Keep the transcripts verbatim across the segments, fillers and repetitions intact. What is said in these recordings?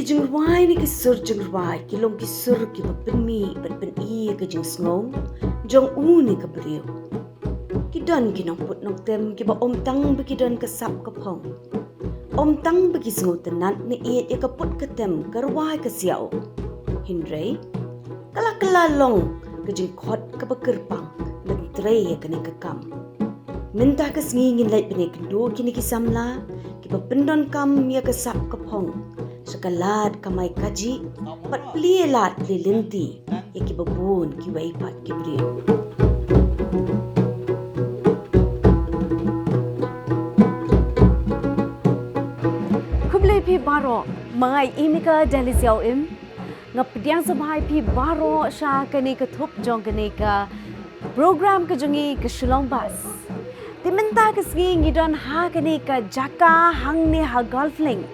Ki jingrwai ne ki sur jingrwai ki long ki sur kiba pynmih bad pyni ïa ka jingsngew jong u ne ka briew. Ki don ki nongput nongtem kiba ym tang ba ki don ka sap ka phong, ym tang ba ki sngewtynnat ne ïeit ïa ka put ka tem ka rwai ka siaw, hynrei ka la kylla long ka jingkhot kaba kyrpang ban trei ïa kane ka kam. Mynta ka sngi ngin leit ban ïakynduh kine ki samla kiba pyndonkam ïa ka sap ka phong sha ka lad kamai kajih bad plie lad plie lynti ïa kiba bun kiwei pat ki briew. Khublei phi baroh, ma nga i Imika Delisiaw Im. Nga pdiang sngewbha ïa phi baroh sha kane ka thup jong kane ka program ka jong ngi ka Shillong Buzz. Te mynta ka sngi ngi don ha kane ka jaka hangne ha Golf Link.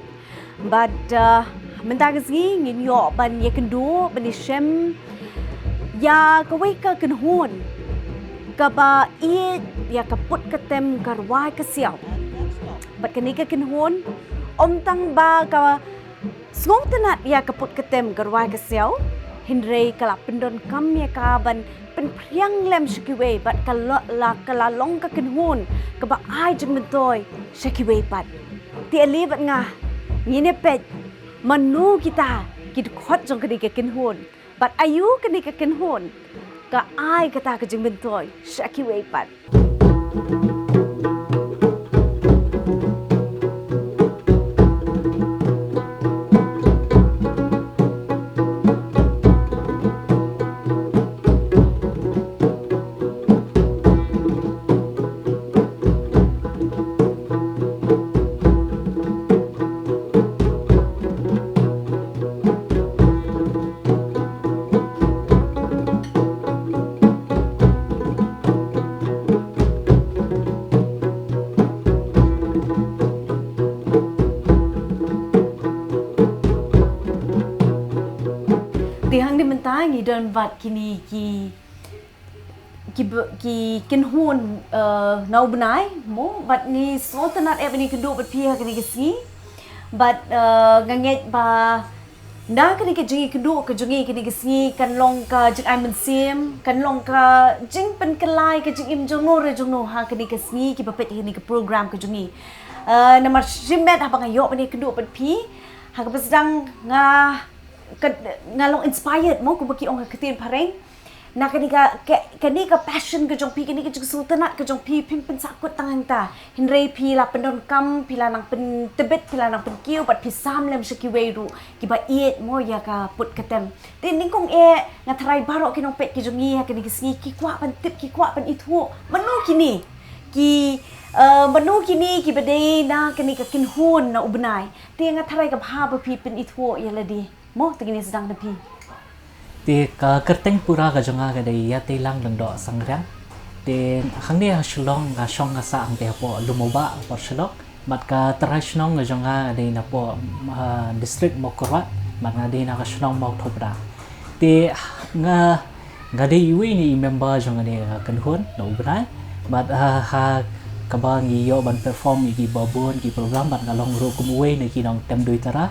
Bad uh, mynta ka sngi ngin ïoh ban ïakynduh ban ïashem ïa kawei ka kynhun kaba ïeit ïa ka put ka tem ka rwai ka siaw. Bad kane ka kynhun ym tang ba ka sngewtynnat ïa ka put ka tem ka rwai ka siaw, hynrei ka la pyndonkam ïa ka ban pynphriang lem sha kiwei bad ka la, la, ka la long ka kynhun kaba ai jingmyntoi sha kiwei pat. Te ale bad nga ngin ïa peit mano kita ki dkhot jong kane ka kynhun bad aïu kane ka kynhun ka ai kata ka jingmyntoi sha kiwei pat. Te hangne mynta ngi don bad kine ki, ki, ki kynhun, eh, na u bnai mo, bad ngi sngewtynnat eh ba ngi kynduh bad phi ha kane ka sngi. Bad, eh, nga ngeit ba na kane ka jingïakynduh ka jong ngi kane ka sngi kan long ka jingai mynsiem, kan long ka jingpynkylla ïa ka jingim jong no re jong no ha kane ka sngi kiba peit ïa kane ka program ka jong ngi. Eh, namar shimet haba nga ïoh ban ïakynduh bad phi ha kaba sdang nga, ka, nga long inspired mo, kumba ki ong ha ka ktien phareng. Na kane ka, ka, kane ka passion ka jong phi, kane ka jingsngewtynnat ka jong phi, phim pynsahkut tang hangta. Hynrei phi la pyndonkam, phi la nang pyntbit, phi la nang pynkiew bad phi sam lem sha kiwei ruh kiba ïeit mo ïa ka put ka tem. Te nyngkong eh nga tharai baroh ki nongpeit ki jong ngi ha kane ka sngi ki kwah ban tip, ki kwah ban ithuh mano kine ki, eh, mano kine kiba dei na kane ka kynhun na u bnai. Te nga tharai ka bha ba phi pynithuh ïa lade mo, te ngin ïa sdang da phi. Te ka kyrteng pura ka jong nga ka dei Ïateilang Lyngdoh Sangriang. Te hangne ha Shillong nga shong nga sah hangte hapoh Lumobah, hapoh Shillong. Bad ka trai shnong ka jong nga ka dei napoh, ah, district Mawkyrwat, bad nga dei na ka shnong Mawthopra. Te nga, nga dei iwei na i member jong kane ka kynhun na u bnai. Bad, ah, ha kaba ngi ïoh ban perform ïa kiba bun ki program, bad nga long ruh kum uwei na ki nongtem duitara.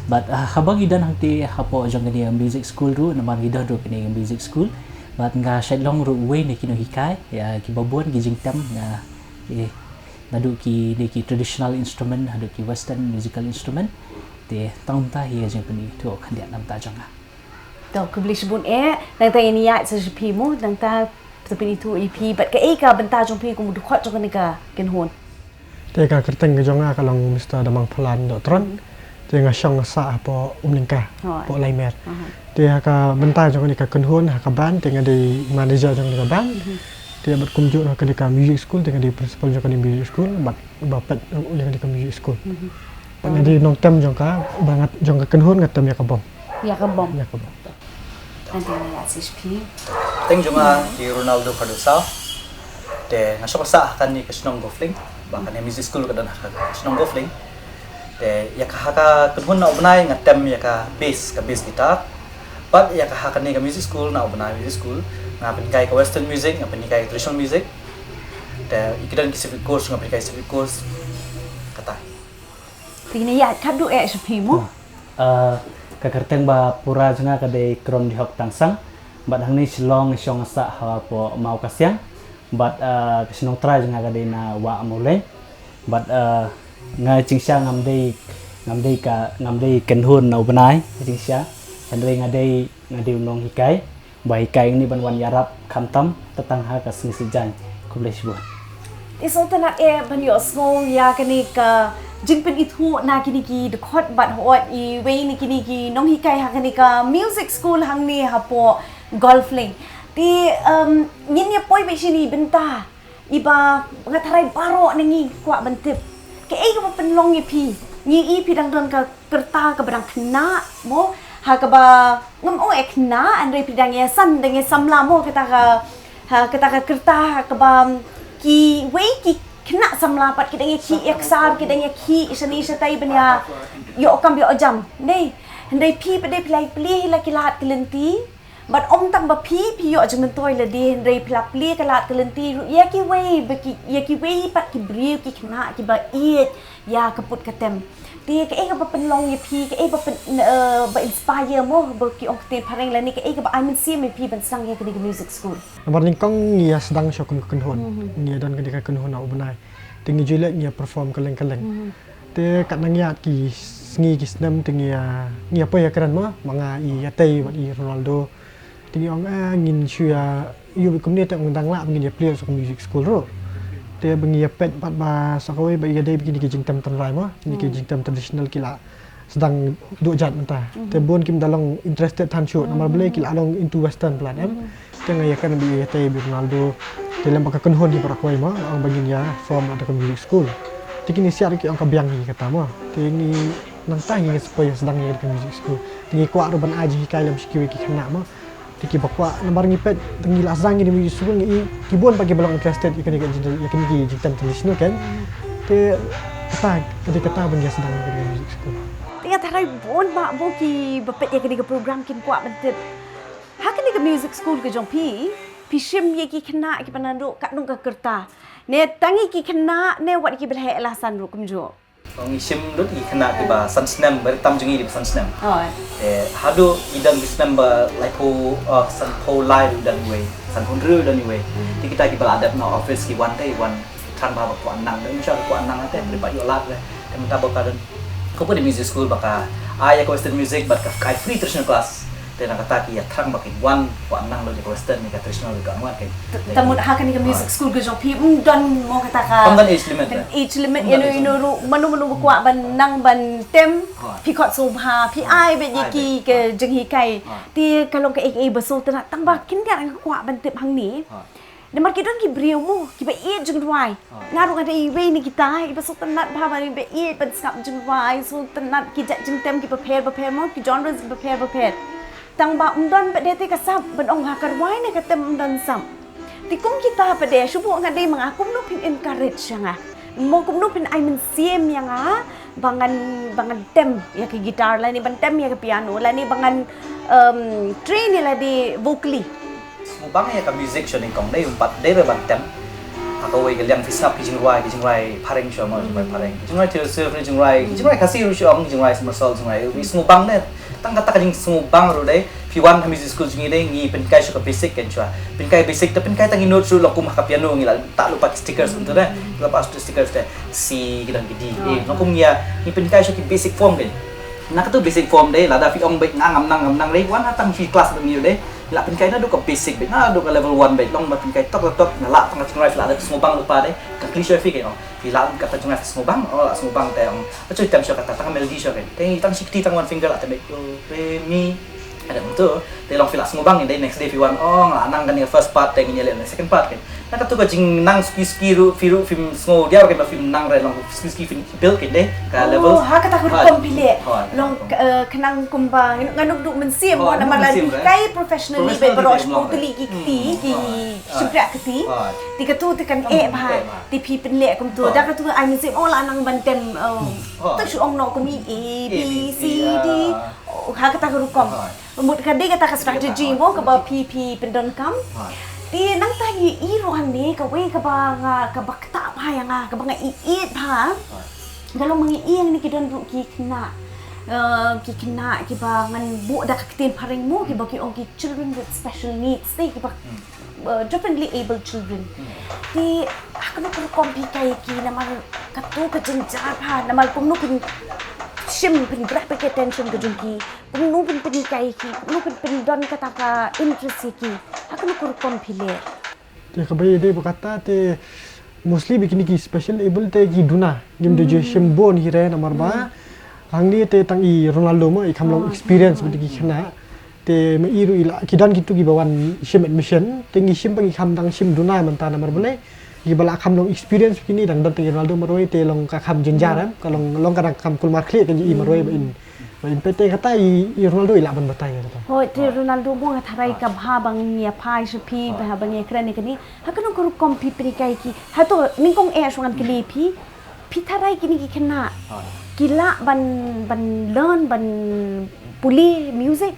Bad, ah, haba ngi don hangte hapoh jong kane ka music school ruh, namar ngi don ruh kane ka music school. Bad nga shait long ruh uwei na ki nonghikai ïa kiba bun ki jingtem, nga, eh, naduh ki, dei ki traditional instrument haduh ki western musical instrument. Te tang mynta hi ka jingpynithuh khyndiat na bynta jong nga. To, khublei shibun eh, nangta ngin ïaid sa sha phi mo, nangta to pynithuh ïa phi bad kaei ka bynta jong phi kum u dkhot jong kane ka kynhun. Te ka kyrteng ka jong nga ka long Mister Damang Phalan Dohtron. Te nga shong nga sah hapoh Umlyngka, hooid, hapoh Laimer. Aha. Te ha ka bynta jong kane ka kynhun, ha ka band, te nga dei manager jong kane ka band. Mhm. Te bad kumjuh ha kane ka music school, te nga dei principal jong kane music school, bad ba peit ïa kane ka music school. Mhm. Bad nga dei nongtem jong ka, ba nga, jong ka kynhun nga tem ïa ka bom. Ïa ka bom. Ïa ka bom. Ngan ïa sih phi. Kyrteng jong nga ki Ronaldo Cardosa. Te nga shong sah ha kane ka shnong Golf Link. Ba kane music school ka don ha ka shnong Golf Link. Te ïa ka ha ka kynhun na u bnai nga tem ïa ka bass, ka bass guitar. Bad ïa ka ha kane ka music school na u bnai music school nga pynhikai ka western music, nga pynhikai ka traditional music. Te ïa ki don ki civic course nga pynhikai civic course. Kata. Te ngin ïa khadduh eh sha phi mo. Hmm. Uh, ka kyrteng ba pura jong nga ka dei Krom Dihok Tangsang. Bad hangne Shillong shong sah hapoh Mawkasiang. Bad uh, ka shnong trai jong nga ka dei na Wah Mawleng. Bad uh, nga jingshisha ngam dei ngam dei ka ngam dei kynhun na u bnai jingshisha. Hynrei nga dei nga dei u nonghikai. Ba hikai ngi ban wan ïarap khamtam tang ha ka sngi Saitjaiñ. Khublei shibun. Te sngewtynnat eh ban ïohsngew ïa kane ka jingpynithuh na kine ki dkhot bad hooid iwei na kine ki nonghikai ha kane ka music school hangne hapoh Golf Link. Te um, ngin ïa poi beit shane bynta. Iba nga tharai baroh na ngi kwah ban tip. Kaei kaba pynlong ïa phi? Ngi i phi dang don ka kyrta kaba dang khynnah mo, ha kaba ngam ong eh khynnah, hynrei phi dang ïa san, dang ïa samla mo kata ka, ha kata ka kyrta ha kaba kiwei ki khynnah samla pat ki dang ïa khih ïa ksar, ki dang ïa khih shane shatai ban ïa ïoh kam ïoh jam. Dei, hynrei phi pat dei phi la plie la ki lad ki lynti. Bad ym tang ba phi phi ïoh jingmyntoi lade hynrei phi la plie ka lad ka lynti ruh ïa kiwei ba ki ïa kiwei pat ki briew ki khynnah kiba ïeit ïa ka put ka tem. Te kaei kaba pynlong ïa phi kaei ba pyn, eh, ba inspire mo ba ki ong ktien phareng lane kaei kaba ai mynsiem ïa phi ban sdang ïa kane ka music school. Namar nyngkong ngi ïa sdang sha kum ka kynhun. Ngi ïa don kane ka kynhun na u bnai. Te ngi ju leit ngi ïa perform kylleng kylleng. Te katba ngi ïaid ki sngi ki snem te ngi ïa ngi ïa poi ïa kren mo ma nga i Atei bad i Ronaldo. Te ngi ong eh ngin shu ïa ïoh kumne te ong dang lah ba ngin ïa plie sha ka music school ruh. Te ba ngi ïa peit pat ba sa kawei ba ïa dei ba kine ki jingtem tynrai mo kine ki jingtem traditional ki la sdang duh jait mynta. Te bun kim da long interested than shuh namar balei ki la long into western plan em. Te nga ïa kren bad i Atei bad i Ronaldo. Te lem bad ka kynhun hi baroh kawei mo ong ba ngin ïa form da ka music school. Te kine siat ki ong ka biang hi kata mo. Te ngi nangta ngi sa poi sdang ïa ka music school. Te ngi kwah ruh ban ai jinghikai lem sha kiwei ki khynnah mo. Te kiba kwah namar ngi peit te ngi la sdang ïa ka music school ngi i ki bun pat kiba long interested ïa kane ka jing ïa kane ki jingtem traditional kan. Te kata ka dei kata ban ïa sdang ïa ka music school. Te nga tharai bun bah mo kiba peit ïa kane ka program kin kwah ban tip. Ha kane ka music school ka jong phi, phi shim ïa ki khynnah kiba naduh katno ka rta? Ne tang ïa ki khynnah ne wat ïa kiba la heh la san ruh kumjuh? Ngi shim lut ïa ki khynnah kiba san snem, ba tam jong ngi kiba san snem. Te haduh ki don ki snem ba laiphew, ah, sanphew lai ruh don iwei, sanphew hynriew don iwei. Te kita kiba la dep na office ki wan te wan thrang ba ba kwah nang, don sha kwah nang te ba ïoh lad te mynta ba ka don. Ka put music school ba ka ai ïa ka western music bad ka ai free traditional class. Te na kata ki ïa thrang ba ki wan kwah nang lut ïa ka western ïa ka traditional ka ngan ka. Te mut ha kane ka music school ka jong phi ym don mo kata ka. Ym don age limit. Age limit ïa no ïa no ruh mano mano ba kwah ban nang ban tem. Phi khot sngewbha phi ai bad ïa ki ka jinghikai. Te ka long kaei kaei ba sngewtynnat tang ba kin ïa kwah ban tip hangne. Namar ki don ki briew mo kiba ïeit jingrwai. Nga ruh nga dei iwei na kita kiba sngewtynnat bha ba ïeit ban sngap jingrwai, sngewtynnat ki jait jingtem kiba pher ba pher mo, ki genres kiba pher ba pher. Tang ba ym don ba dei te ka sap ban ong ha ka rwai ne ka tem ym don sap. Te kum kita pat de shu buh nga dei ma nga kumno phin encourage ïa nga. Mo kumno phin ai mynsiem ïa nga ba ngan ba ngan tem ïa ka guitar lane ban tem ïa ka piano lane ba ngan um, train ïa lade vocally. Sngewbang ïa ka music sha nyngkong dei um pat dei re ban tem. Ha kawei ka liang phi sngap ki jingrwai ki jingrwai phareng sha mo jingrwai phareng. Ki jingrwai Taylor Swift ne jingrwai ki jingrwai Khasi ruh sha ong jingrwai somersault jingrwai. Sngewbang ne tang kata ka jingsngewbang ruh dei phi wan ha music school jong ngi dei ngi pynkai sha ka basic kan shuwa. Pynkai basic te pynkai tang ki notes ruh la kum ha ka piano ngi la tak lupa ki stickers tu dei. La pas tu stickers te. C ki don ki D. Eh, nongkum ngi ïa ngi pynkai sha ki basic form kan. Na katu basic form dei lada phi ong bad nga ngam nang ngam nang dei wan ha tang phi class dang ïa dei. La pynkai naduh ka basic bad naduh ka level one bad long ba pynkai tok tok na la tang ka jingrwai phi la da sngewbang lypa dei. Ka kli sha phi kan ong phi la kata jingrwai phi sngewbang oh la sngewbang te ong. Achu tem sha kata tang melody sha kan. Te tang shi kti tang one finger la te bad do re mi. Ada kumtu te long phi la sngewbang in dei next day phi wan ong la nang kane first part te ngin ïa leh second part kan. Na katu ka jingnang suki suki ruh phi ruh phim sngew diaw kan ba phim nang re long suki suki phin build kan dei ka level. Ha kata ka rukom phi leh long khnang kumba ngan uk duh mynsiem namar la dei kai professionally ba baroh totally ki kti ki shimpriah kti. Te katu te kan eh bha te phi pynleh kumtu da katu ai mynsiem ong la nang ban tem. Tu shu ong noh kum i A B C D. Ha kata ka rukom. Mut ka dei kata ka strategy mo kaba phi phi pyndonkam. Te nangta ngi i ruh hangne kawei kaba nga kaba ktah bha ïa nga kaba nga i ïeit bha. Ka long ma ngi i hangne ki don ruh ki khynnah Uh, ki khynnah kiba ngan buh da ka ktien phareng mo, kiba ki ong ki children with special needs te, kiba uh, differently abled children. Te ha kano ka rukom phi hikai ki, namar kato ka jynjar bha, namar kumno phin shim, phin grab ka attention ka jong ki, kumno phin pynhikai ki, kumno phin pyndon kata ka interest ïa ki, ha kano ka rukom phi leh? Te kaba ïadei bad kata te mostly ba kine ki special able te ki duna, ngim da ju shim bun hi re, namar ba hangne te tang i Ronaldo mo i kham long experience bad ki khynnah. Te ma i ruh i la, ki don kito kiba wan shim admission, te ngi shim ba ngi kham dang shim duna mynta, namar balei, kiba la kham long experience kine, dang don tang i Ronaldo marwei, te long ka kham jynjar em, ka long, long ka dang kham kulmar khlieh ka jong i marwei ba in, ba in peit. Te kata i, i Ronaldo i lah ban batai kata. Hooid, te Ronaldo mo nga tharai ka bha ba ngi ïa phai sha phi, bha ba ngi ïa kren ïa kane. Ha kano ka rukom phi pynhikai ki? Hato nyngkong eh shuwa ngan kylli phi, phi tharai kine ki khynnah ki lah ban, ban learn, ban pule music?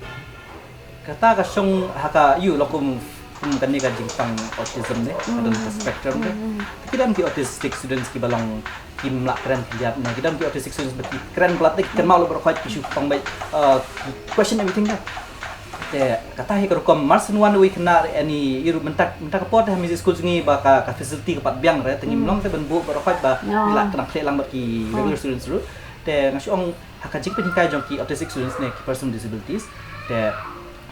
Kata ka shong ha ka, ïoh, la kum, kum kane ka jingpang autism ne, ka don ka spectrum te. Te ki don ki autistic students kiba long kim lah kren khyndiat ne, ki don ki autistic students ba ki kren palat te, ki kynmaw leh baroh khoit, ki shu pang beit, uh, ki question everything te. Te kata hi ka rukom, marsien wan uwei u khynnah, ani, i ruh mynta, mynta ka por te ha music school jong ngi ba ka, ka facility ka pat biang re, te ngim long te ban buh baroh khoit ba ki lah kynang khleh lang bad ki regular students ruh. Te nga shu ong ha ka jingpynhikai jong ki autistic students ne, ki person with disabilities, te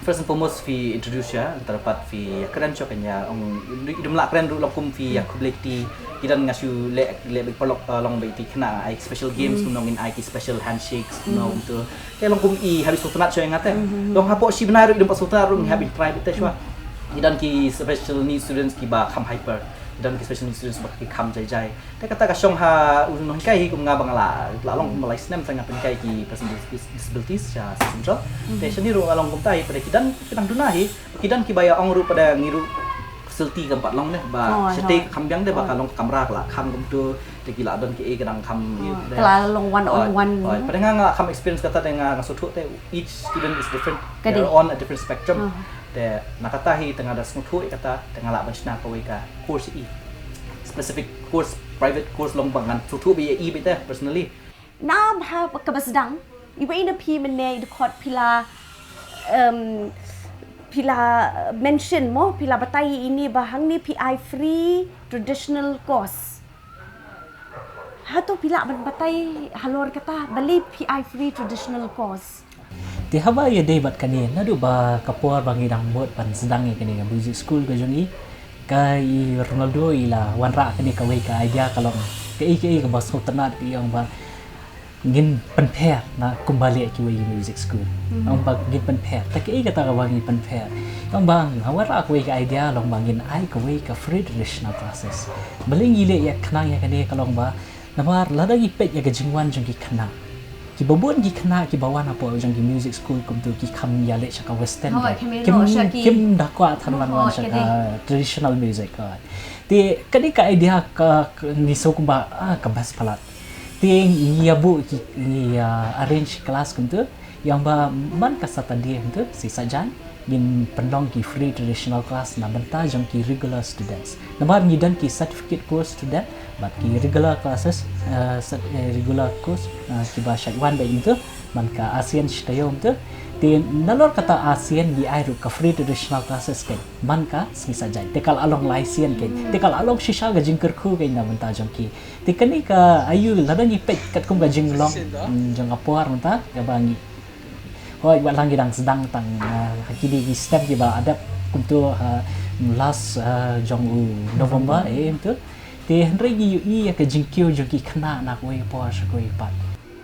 first and foremost phi introduce ïa, nangta pat phi ïa kren shuwa, kane ong i dum lah kren ruh, long kum phi ïa khublei kti. Ki don, nga shu leh, leh bad paralok, uh, long bad iti khynnah, ai special games kumno, ngin ai ki special handshakes kumno kumto. Te long kum i hap i sngewtynnat shuwa ïa nga te. Long hapoh shi bnai ruh i dum pat sngewtynnat ruh, ngi hap ban try beit te shuwa. Ki don ki special needs students kiba kham hyper, ki don ki special needs students ba ki kham jai jai. Te kata ka shong ha u nonghikai hi kum nga ba nga la, la long kumba lai snem te nga pynhikai ki person with disabilities sha Central. Te shane ruh nga long kumta hi, pat ki don ki dang duna hi, ki don kiba ïa ong ruh pat ngi ruh facility kam pat long ne, ba shatei ka kham biang te, ba ka long ka kamra ka la kham kumto, te ki la don kiei ka dang kham, ka la long one on one. Pat nga, nga la kham experience kata te nga, nga sngewthuh te each student is different, they're on a different spectrum. Te na kata hi te nga da sngewthuh ïa kata, te nga lah ban shna kawei ka course i, specific course, private course, long ba ngan sngewthuh beit ïa i beit te personally. Na bha kaba sdang, iwei na phi mynne i dkhot phi la, um, phi la, uh, mention mo, phi la batai ïa ine ba hangne phi ai free traditional course. Hato phi lah ban batai halor kata, balei phi ai free traditional course? Te haba ïadei bad kane, naduh ba ka por ba ngi dang mut ban sdang ïa kane ka music school ka jong ngi, ka i Ronaldo i la wanrah kane kawei ka idea, ka long kaei kaei kaba sngewtynnat, ka ong ba ngin pynpher na kumba leh kiwei ki music school. Ong ba ngin pynpher. Te kaei kata kaba ngin pynpher? Ong ba nga wanrah kawei ka idea, long ba ngin ai kawei ka free traditional classes. Balei ngi leh ïa khnang ïa kane, ka long ba namar lada ngi peit ïa ka jingwan jong ki khynnah, kiba bun ki khynnah kiba wan hapoh jong ki music school kumto ki kham ïaleh sha ka western, kim, kim da kwah than ban wan sha ka traditional music. Te kane ka idea ka, ka ngi sngew kumba, ah, ka best palat. Te ngi ïa buh ki, ngi ïa arrange class kumto, ïa ba man ka Saturday kumto, shi Saitjaiñ, ngin pynlong ki free traditional class na bynta jong ki regular students. Namar ngi don ki certificate course student bad ki regular classes, eh, regular course, eh, kiba shait wan bad kumto man ka ASEAN shi taïew kumto. Te nalor kata ASEAN ngi ai ruh ka free traditional classes kein man ka sngi Saitjaiñ. Te ka la long lai sien kein. Te ka la long shisha ka jingkyrkhu kein na bynta jong ki. Te kane ka, aiu, lada ngi peit katkum ka jinglong jong ka por mynta, kaba ngi, hooid, wat la ngi dang sdang tang, ah, ha kine ki step kiba adapt kumto, ah, last, ah, jong u November, eh, kumto. Te hynrei ngi ïohi ïa ka jingkiew jong ki khynnah na kawei ka por sha kawei pat.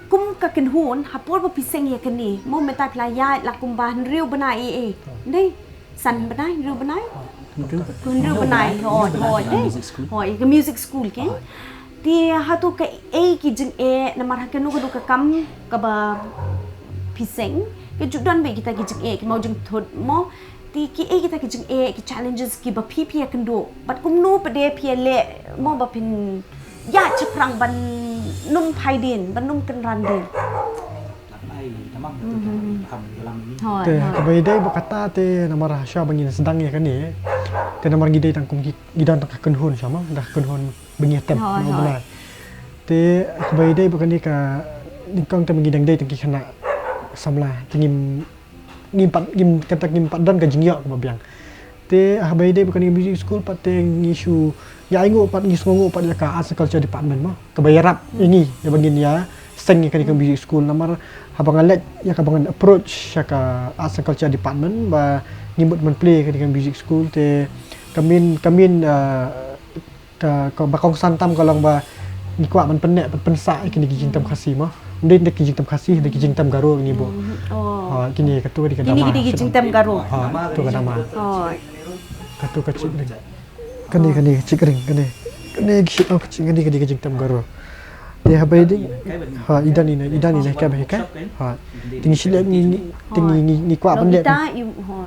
Kum ka kynhun, ha por ba phi seng ïa kane, mo mynta phi la ïaid la kumba hynriew bnai, eh, eh. Dei, san bnai, hynriew bnai? Hynriew bnai, hooid, hooid, dei. Hooid, ka music school kein. Te hato kaei ki jingeh, namar ha kano kano ka kam kaba phi seng, ka ju don beit kita ki jingeh, ki mawjingthut mo. Te kiei kita ki jingeh, ki challenges kiba phi phi ïakynduh, bad kumno pat de phi ïaleh mo ba phin ïaid shaphrang ban nym phai dien, ban nym kynran dien? Te kaba ïadei bad kata te namar shuwa ba ngin sdang ïa kane, te namar ngi dei tang kum ki, ngi don tang ka kynhun shuwa mo, da ka kynhun ba ngi tem, hooid, namar hooid. Te kaba ïadei bad kane ka nyngkong te ba ngi dang dei tang ki khynnah. samla, te ngim, ngim pat, ngim, kata ngim pat don ka jingïoh kaba biang. Te haba ïadei bad kane ka music school pat te ngi shu, ngi ainguh pat, ngi sngewnguh pat ïa ka Arts and Culture Department mo, kaba ïarap ïa ngi ïa ba ngin ïa seng ïa kane ka music school. Namar haba nga leit ïa kaba ngan approach ïa ka Arts and Culture Department ba ngi mut ban plie ïa kane ka music school, te ka main, ka main, ah, ka, kaba kongsan tam ka long ba ngi kwah ban pynneh, ban pynsah ïa kine ki jingtem Khasi mo. Ym dei ki jingtem Khasi, ym dei ki jingtem Garo ngi buh. Oh. Ha, kine, katu ka dei ka Kine dama. ki dei ki jingtem Garo. Ha, tu ka dama. Oh. Katu ka chik ring. Kane, kane ka chik ring, kane. Kane ki, oh, ka chik, kane ka dei ka jingtem Garo. Te haba ïadei, ha, i don ine, i don ine ka ba hi ka. Ha. Te ngi shu leh ngi, ngi, te ngi, ngi, ngi kwah ban leh. Kita, you, oh.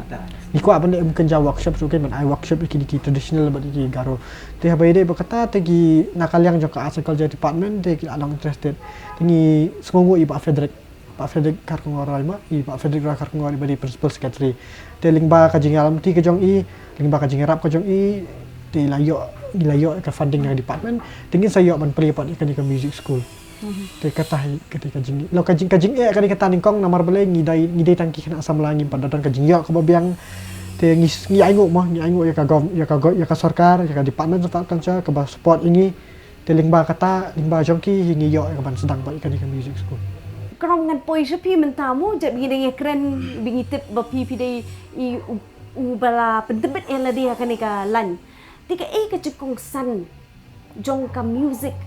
Ngi kwah ban leh kum kynja workshop, so kan ban ai workshop ïa kine ki traditional bad ïa ki Garo. Te haba ïadei bad kata te ki na ka liang jong ka Arts and Culture Department te ki la long interested. Te ngi sngewnguh ïa i Bah Frederick. Bah Frederick Kharkongor Roy mo, i Bah Frederick Roy Kharkongor i ba dei principal secretary. Te lyngba ka jingïalam ti ka jong i, lyngba ka jingïarap ka jong i, te i la ïoh, i la ïoh ka funding na ka department. Te ngin sa ïoh ban plie pat ïa kane ka music school. Te kata hi, kata ka jing, lo ka jing, ka jingeh kane kata nyngkong namar balei ngi dei, ngi dei tang ki khynnah samla, ngim pat da don ka jingïoh kaba biang. Te ngi, ngi ainguh mo, ngi ainguh ïa ka gov, ïa ka gov, ïa ka sorkar, ïa ka Department of Art Culture kaba support ïa ngi. Te lyngba kata, lyngba jong ki hi ngi ïoh ïa ka ban sdang pat ïa kane ka music school. Krom ngan poi sha phi mynta mo, jep ngi dang ïa kren, ba ngi tip ba phi phi dei i u, u ba la pyntbit ïa lade ha kane ka line. Te kaei ka jingkongsan jong ka music?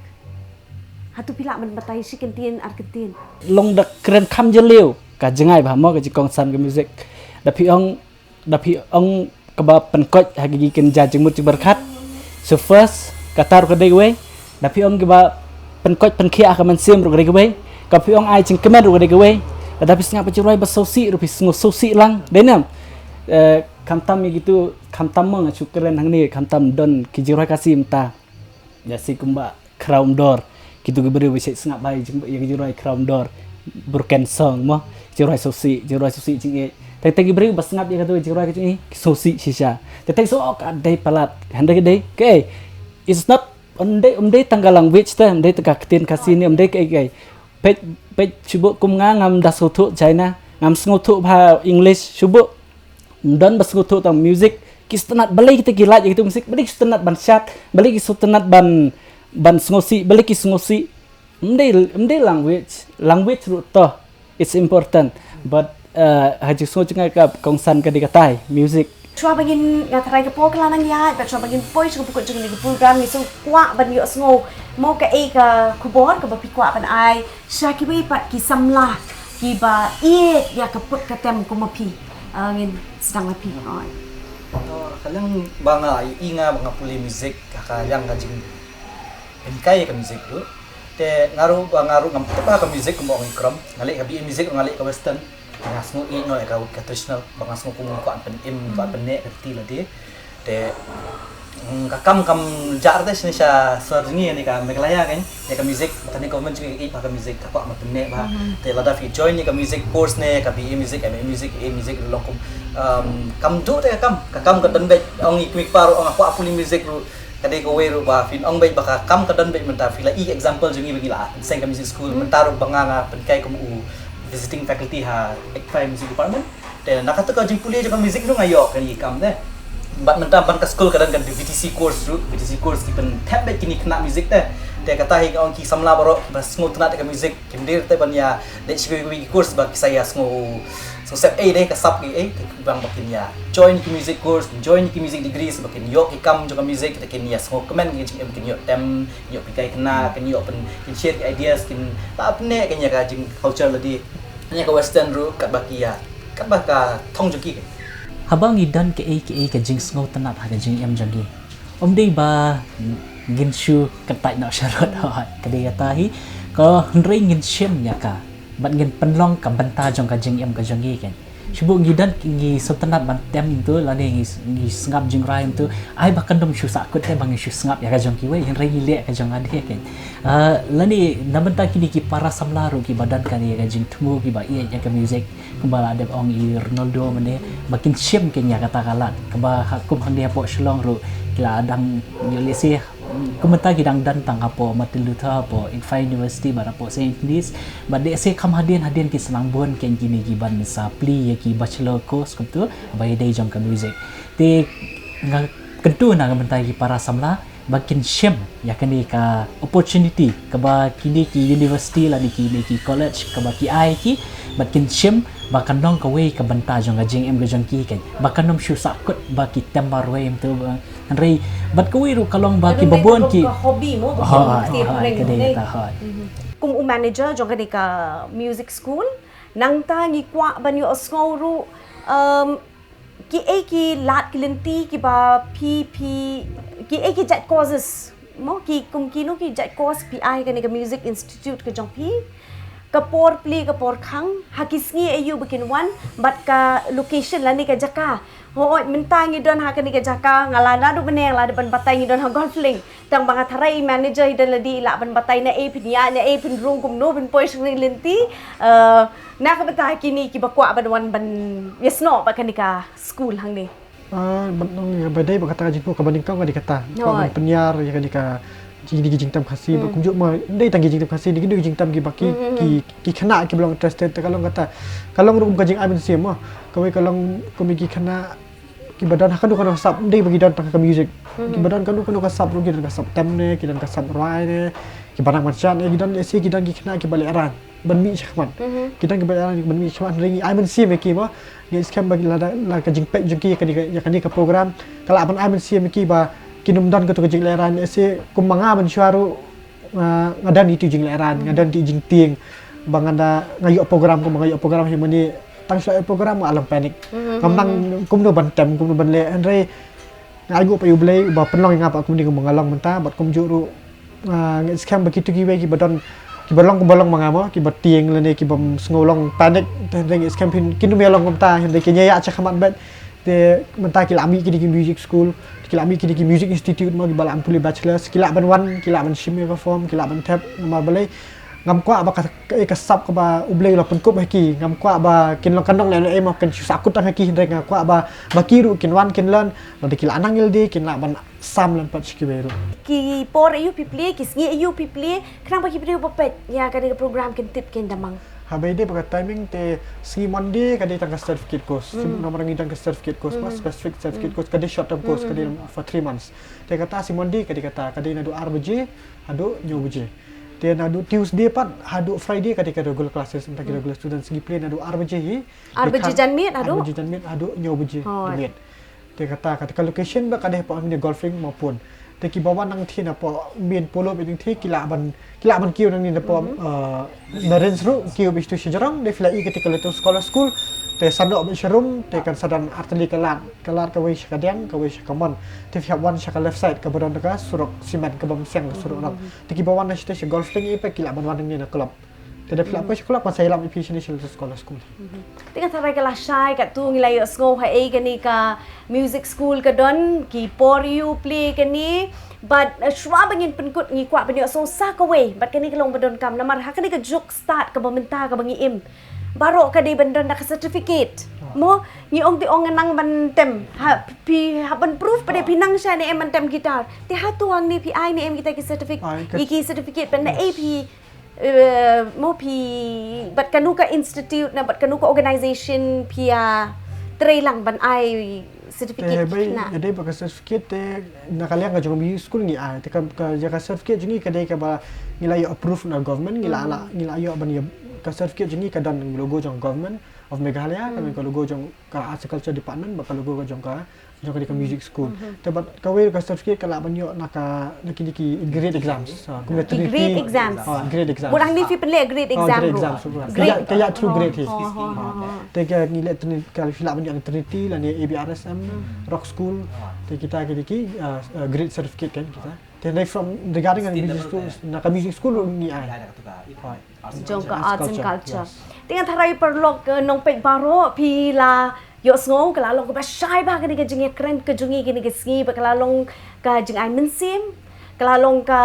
Hato phi lah ban batai shi kyntien ar kyntien? Long da kren kham jylliew ka jngai bha mo ka jingkongsan ka music. Da phi ong, da phi ong kaba pynkoit ha ki kynja jingmut jingpyrkhat. So first, kata ruh ka dei kawei. Da phi ong kaba pynkoit pynkhiah ha ka mynsiem ruh ka dei kawei. Ka phi ong ai jingkmen ruh ka dei kawei. Lada phi sngap ka jingrwai ba sngewsih ruh phi sngew sngewsih lang. Dei ne em? Eh, khamtam ïa kitu, khamtam mo nga shu kren hangne, khamtam don ki jingrwai Khasi mynta. Ïa si kumba Khraw Mdor. Kitu ki briew ba shait sngap bha ïa ki jingrwai Khraw Mdor. Broken song mo. Jingrwai sngewsih, jingrwai sngewsih jingeh. Tang tang ki briew ba sngap ïa katu jingrwai ka jingeh, ki sngewsih shisha. Tang tang so ka dei palat. Hynrei ka dei, kaei. It's not, ym dei, ym dei tang ka language te, ym dei tang ka ktien Khasi ne, ym dei kaei kaei. Peit, peit shu buh kum nga ngam da sngewthuh China, ngam sngewthuh bha English, shu buh. Ym don ba sngewthuh tang music, ki sngewtynnat balei kita ki lait ïa kitu music, balei ki sngewtynnat ban shad, balei ki sngewtynnat ban, ban sngewsih, balei ki sngewsih. Ym dei, ym dei language, language ruh to, it's important. But, uh, ha jingsngew jong nga ka kongsan ka dei katai, music. Shuwa ba ngin, nga tharai ka por ka la nang ïaid, bad shuwa ba ngin poi sha ka pyrkhat jong kane ka program ngi shu kwah ban ïohsngew mo kaei ka khubor kaba phi kwah ban ai sha kiwei pat ki samla kiba ïeit ïa ka put ka tem kum ma phi. Ah, ngin sdang ma phi. Oi. To, ka liang ba nga ïohi nga ba nga pule music, ka liang ka jingpynkhie ka music ruh. Te nga ruh, ba nga ruh ngam tip ha ka music kumba ong i Krom. Nga leh ka B A music, nga leh ka western. Nga sngew ïeit noh ïa ka, ka traditional, ba nga sngew kum ngi kwah pynim, kwah pynneh ka riti lade. Te, mm, ka kam kam jar te shane sha sor jong ngi ne ka Meghalaya kan, ïa ka music, kane government jong ngi ka ïeit bha ka music, ka kwah ban pynneh bha. Te lada phi join ïa ka music course ne, ka B A music, M A music, A music ruh long kum, um, kam duh te ka kam, ka kam ka don beit, ong i kmie kpa ruh, ong nga kwah pule music ruh, ka dei kawei ruh ba phin ong beit ba ka kam ka don beit mynta, phi la i example jong ngi ba ngi la seng ka music school, mynta ruh ba nga nga pynkhie kum u visiting faculty ha Ekphai Music Department. Te na kata ka jingpule jong ka music ruh nga ïoh kane ka kam te. Bad mynta ban ka school ka don ka V T C course ruh, V T C course ki pynthep beit kine ki khynnah music te. Te kata hi nga ong ki samla baroh ba sngewtynnat ka music, kim dei te ban ïa leit sha kiwei ki course ba ki sa ïa sngew, sngew sep ei dei ka sap ki ei, te bang ba kin ïa join ki music course, join ki music degrees ba kin ïoh ki kam jong ka music, te kin ïa sngewkmen ki jingim, kin ïoh tem, ïoh pynkhie khynnah, kin ïoh pyn, kin share ki ideas, kin la pynneh kin ïa ka jing culture lade. Ïa ka western ruh katba ki ïa, katba ka thong jong ki. Haba ngi don kaei kaei ka jingsngewtynnat ha ka jingim jong ngi, ym dei ba ngin shu kyntait noh sharud, hooid, ka dei kata hi. Ka hynrei ngin shim ïa ka bad ngin pynlong ka bynta jong ka jingim ka jong ngi kan. Shu buh ngi don, ngi sngewtynnat ban tem ïa ngi tu lane ngi, ngi sngap jingrwai ïa ngi tu, ai ba kan ym shu sahkut te ba ngi shu sngap ïa ka jong kiwei, hynrei ngi leh ka jong nga de kan. Ah, lane na bynta kine ki para samla ruh kiba don kane ka jingthmu, kiba ïeit ïa ka music, kumba la dep ong i Ronaldo mynne, ba kin shim kin ïa kata ka lad, kaba ha kum hangne hapoh Shillong ruh ki la dang ïoh lehse Kumta ki dang don tang hapoh Martin Luther, hapoh ICFAI University bad hapoh Saint Agnes, bad dei se kham hadien hadien ki sdang bun kein kine ki ban sa plie ïa ki bachelor course kumta, ba ïadei jong ka music. Te nga kyntu na ka bynta ki para samla ba kin shim ïa kane ka opportunity kaba kine ki university lane kine ki college kaba ki ai ki, bad kin shim ba kan long kawei ka bynta jong ka jingim ka jong ki kein, ba kan nym shu sahkut ba ki tem marwei kumta ba. Hynrei bad kawei ruh ka long ba ki babun ki hobby mo, ba ki hobby, ka dei ta hobby. Kum u manager jong kane ka music school, nangta ngi kwah ban ïohsngew ruh, um, ki ei ki lad ki lynti kiba phi phi, ki ei ki jait courses mo, ki kum kino ki jait course phi ai kane ka music institute ka jong phi, ka por plie ka por khang, ha ki sngi aïu ba kin wan, bad ka location lane ka jaka. Hooid, mynta ngi don ha kane ka jaka, nga la naduh mynne nga la dep ban batai ngi don ha Golflink. Tang ba nga tharai manager hi don lade i lah ban batai na ei phin ïa, na ei phin rung kumno phin poi sha kane ka lynti. Uh, na ka bynta kine kiba kwah ban wan ban ïasnoh bad kane ka school hangne. Ah, ban nong ïa ba dei ba kata ka jingpynïar kaba nyngkong ka dei kata. Kwah ban pynïar ïa kane ka jing, ki jingtem Khasi ba kumjuh ma dei tang ki jingtem Khasi, dei ki jingtem kiba ki, ki, ki khynnah kiba long interested, te ka long kata. Ka long ruh kum ka jingai mynsiem mo. Kawei ka long kum ki khynnah kiba don ha kano kano ka sap, dei ba ki don tang ka music. Kiba don kano kano ka sap ruh, ki don ka sap tem ne, ki don ka sap rwai ne, kiba nang ban shad ne, ki don, lehse ki don ki khynnah kiba lehraiñ ban mih shakhmat. Ki don kiba lehraiñ ban mih shakhmat, hynrei ngi ai mynsiem ïa ki mo. Ngi skhem ba la, la ka jingpeit jong ki ïa kane ka, ïa kane ka program ka lah ban ai mynsiem ïa ki ba kin ym don kato ka jinglehraiñ. Lehse kum ma nga mynshuwa ruh, ah, nga don ïa itu jinglehraiñ, nga don ïa itu jingtieng. Ba nga da, nga ïoh program, kum nga ïoh program hi mane, tang shu ïoh program nga long panic. Ngam nang kumno ban tem, kumno ban leh, hynrei nga ai nguh pat ïa U Blei uba pynlong ïa nga pat kumne kumba nga long mynta, bad kumjuh ruh, ah, nga skhem ba kito kiwei kiba don, kiba long kumba long ma nga mo, kiba tieng lane kiba sngew long panic, te hynrei nga skhem phin, kin ym ïa long kumta, hynrei kin ïa ïaid shakhmat beit. Te mynta ki lah mih kine ki music school, ki lah mih kine ki music institute mo, kiba lah pule bachelors, ki lah ban wan, ki lah ban shim ïa ka form, ki lah ban thep, namar balei ngam kwah ba ka, ka, ka sap kaba U Blei u la pynkup ha ki, ngam kwah ba kin long, kan long lehnohei mo, kan shu sahkut tang ha ki, hynrei nga kwah ba, ba ki ruh kin wan kin learn, lada ki lah nang ïalade kin lah ban sam lem pat sha kiwei ruh. Ki por aïu phi plie, ki sngi aïu phi plie, khnang ba ki briew ba peit ïa kane ka program kin tip, kin da mang. Haba ïadei bad ka timing te, sngi Monday ka dei tang ka certificate course. Namar ngi don ka certificate course mo, specific certificate course, ka dei short term course, ka dei for three months. Te kata sngi Monday ka dei kata, ka dei naduh ar baje haduh hynñiew baje. Te naduh Tuesday pat haduh Friday ka dei ka regular classes, mynta ki regular students ngi plie naduh ar baje hi. Ar baje janmiet haduh? Ar baje janmiet haduh hynñiew baje janmiet. Te kata, kata ka location ba ka dei hapoh Golflink mo pun. Te kiba wan nangthie napoh main polo beit nangthie, ki lah ban, ki lah ban kiew nangne napoh, eh, Marines ruh, kiew beit sha shajrong, te phi lah i kata ka Little Scholar School, te sa noh beit sharum, te kan sa don artylli ka lad, ka lad kawei sha kadiang, kawei sha kamon. Te phi hap wan sha ka left side kaba don ka surok cement kaba mynsiem ka surok rong. Te kiba wan na shatei sha Golflink i pat ki lah ban wan nangne na club. Te da phi lah poi sha club kan sa ïalam ïa phi shane sha Little Scholar School. Te nga tharai ka la shai katto ngi la ïohsngew haei kane ka music school ka don, ki por aïu plie kane. Bad, eh, shuwa ba ngin pynkut ngi kwah ban ïohsngew sa kawei bad kane ka long ba donkam namar ha kane ka juk start kaba mynta kaba ngi im, baroh ka dei ban don da ka certificate. Mo, ngi ong te ong nang ban tem. Ha, phi hap ban proof pat de phi nang shai ne em ban tem guitar. Te hato hangne phi ai ne em kita ki certificate, ïa ki certificate ban da ei phi, eh, mo phi, bad kano ka institute ne, bad kano ka organization phi ïa trei lang ban ai certificate? Te haba ïadei bad ka certificate te na ka liang ka jong ka music school ngi ai, te ka, ka, ïa ka certificate jong ngi ka dei kaba ngi la ïoh approve na government, ngi la, la, ngi la ïoh ban ïa, ka certificate jong ngi ka don logo jong government of Meghalaya, ka don ka logo jong ka Arts and Culture Department, bad ka logo ka jong ka jong kane ka music school. Te bad kawei ka certificate ka lah ban ïoh na ka, na kine ki grade exams. Ki grade exams. Grade exams. Bad hangne phi pynleh grade exam ruh. Ka ïa through grade hi. Te ka ngi leh Trinity, ka phi lah ban ïoh na Trinity lane A B R S M, Rock School. Te kita kine ki, ah, grade certificate kan kita. Te hynrei from regarding music school, na ka music school ruh ngi ai. Jong ka arts and culture. Te nga tharai paralok, eh, nongpeit baroh phi la ïohsngew ka la long kaba shai bha kane ka jingïakren ka jong ngi kane ka sngi, ba ka la long ka jingai mynsiem, ka la long ka,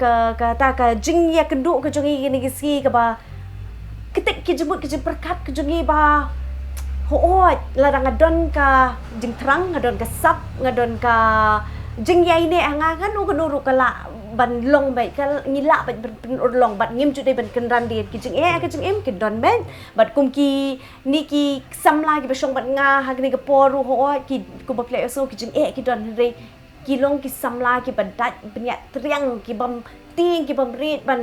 ka, kata ka jingïakynduh ka jong ngi kane ka sngi kaba ktik ki jingmut ki jingpyrkhat ka jong ngi ba hooid lada nga don ka jingthrang, nga don ka sap, nga don ka Jingïaineh ha nga kano kano ruh ka lah ban long bad ka ngi lah bad ban pynurlong bad ngim ju dei ban kynran dien ki jingeh ka jingim ki don bad bad kum kine ki samla kiba shong bad nga ha kane ka por ruh ho ki kumba phi la ïohsngew ki jingeh ki don hynrei ki long ki samla kiba dait bniat triang ki bym tieng ki bym rit ban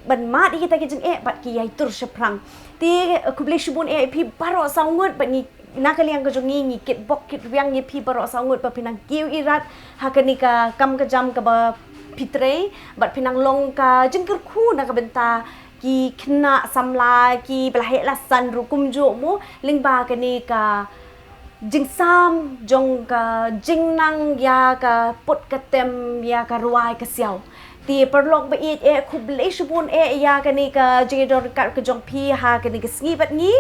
ban mad ïa kita ki jingeh bad ki ïai tur shaphrang. Te khublei shibun eh ïa phi baroh saw ngut bad ngi na ka liang ka jong ngi ngi kitbok kitrwiang ïa phi baroh saw ngut ba phi nang kiew irat ha kane ka kam ka jam kaba phi trei bad phi nang long ka jingkyrkhu na ka bynta ki khynnah samla kiba la heh la san ruh kumjuh mo lyngba kane ka jingsam jong ka jingnang ïa ka put ka tem ïa ka rwai ka siaw. Te paralok ba ïeit eh khublei shibun eh ïa kane ka jingïadon ryngkat ka jong phi ha kane ka sngi bad ngi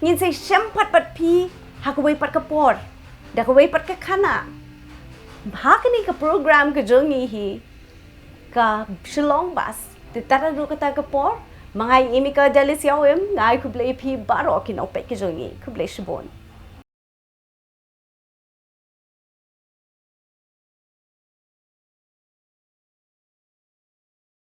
ngin sa ïashem pat bad phi ha kawei pat ka por da kawei pat ka khana ha kane ka program ka jong ngi hi ka Shillong Buzz. Te tat haduh kata ka por ma nga i Mika Dalisio em nga ai khublei phi baroh ki nongpeit ka jong ngi khublei shibun.